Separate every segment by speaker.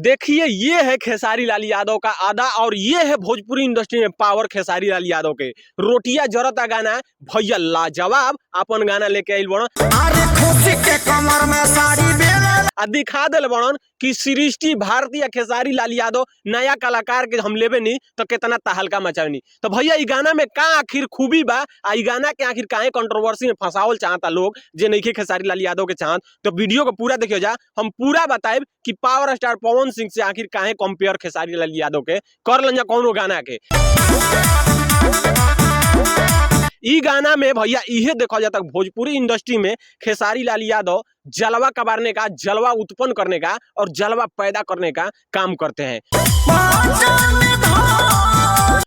Speaker 1: देखिए, ये है खेसारी लाल यादव का आदा और ये है भोजपुरी इंडस्ट्री में पावर खेसारी लाल यादव के। रोटिया जरता गाना भैया लाजवाब अपन गाना लेके आइल बड़न।
Speaker 2: अरे खुशी के कमर में साड़ी बेला
Speaker 1: आ दिखा दिल बड़न कि सृष्टि भारतीय खेसारी लाल यादव नया कलाकार के हम लेबे नी तो कितना तहलका मचावनी। तो भैया ई गाना में का आखिर खूबी बा आ ई गाना के आखिर काहे कंट्रोवर्सी में फंसावल चाहता लोग जे नइखे खेसारी लाल यादव के चाहत। तो वीडियो को पूरा देखियो जा, हम पूरा बताएब कि पावर स्टार पवन सिंह से आखिर काहे कंपेयर खेसारी लाल यादव के कर लन जा कौनो गाना के। ई गाना में भैया इहे देखल जाता भोजपुरी इंडस्ट्री में खेसारी लाल यादव जलवा कबारने का, जलवा उत्पन्न करने का और जलवा पैदा करने का काम करते हैं।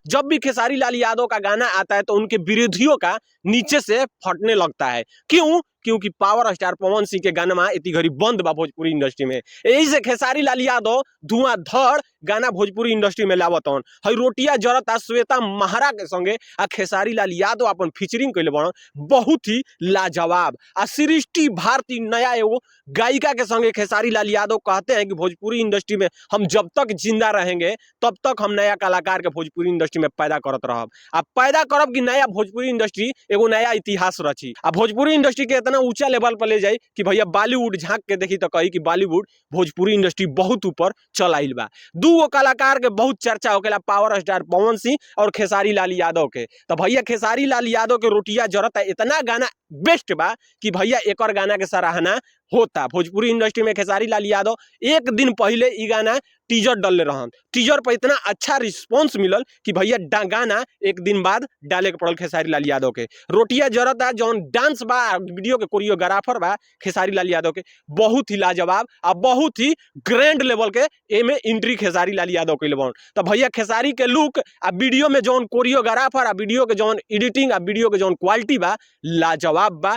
Speaker 1: जब भी खेसारी लाल यादव का गाना आता है तो उनके विरोधियों का नीचे से फटने लगता है। क्यों? क्योंकि पावर स्टार पवन सिंह के गाना इतनी घड़ी बंद बा भोजपुरी इंडस्ट्री में। यही से खेसारी लाल यादव धुआंधर गाना भोजपुरी इंडस्ट्री में लावतन। हई रोटिया जरता श्वेता महरा के संगे आ खेसारी लाल यादव अपन फीचरिंग कैले बड़न, बहुत ही लाजवाब। आ सृष्टि भारती नया एगो गायिका के संगे खेसारी लाल यादव कहते हैं कि भोजपुरी इंडस्ट्री में हम जब तक जिंदा रहेंगे तब तक हम नया कलाकार के भोजपुरी इंडस्ट्री में पैदा करत रहब। आ पैदा करब कि नया भोजपुरी इंडस्ट्री एगो नया इतिहास रची आ भोजपुरी इंडस्ट्री के इतना ऊंचा लेवल पर ले जाई कि भैया बॉलीवुड झांक के देखी तो कही कि बॉलीवुड भोजपुरी इंडस्ट्री बहुत ऊपर चल आइल बा। दू गो कलाकार के बहुत चर्चा होकेला, पावर स्टार पवन सिंह और खेसारी लाल यादव के। तो भैया खेसारी लाल यादव के रोटिया जरता इतना गाना बेस्ट बा कि भैया एकर गाना के सराहना होता। भोजपुरी इंडस्ट्री में खेसारी लाल यादव एक दिन पहले ई गाना टीजर डलले रहन, टीजर पर इतना अच्छा रिस्पॉन्स मिलल कि भैया गाना एक दिन बाद डाले के पड़ल खेसारी लाल यादव के। रोटिया जरता जौन डांस बा, वीडियो के कोरियोग्राफर बा खेसारी लाल यादव के, बहुत ही लाजवाब आ बहुत ही ग्रैंड लेवल के एमे एंट्री खेसारी लाल यादव के बन। तो भैया खेसारी के लुक आ वीडियो में जौन कोरियोग्राफर आ वीडियो के जौन एडिटिंग आ वीडियो के जौन क्वालिटी बा लाजवाब बा।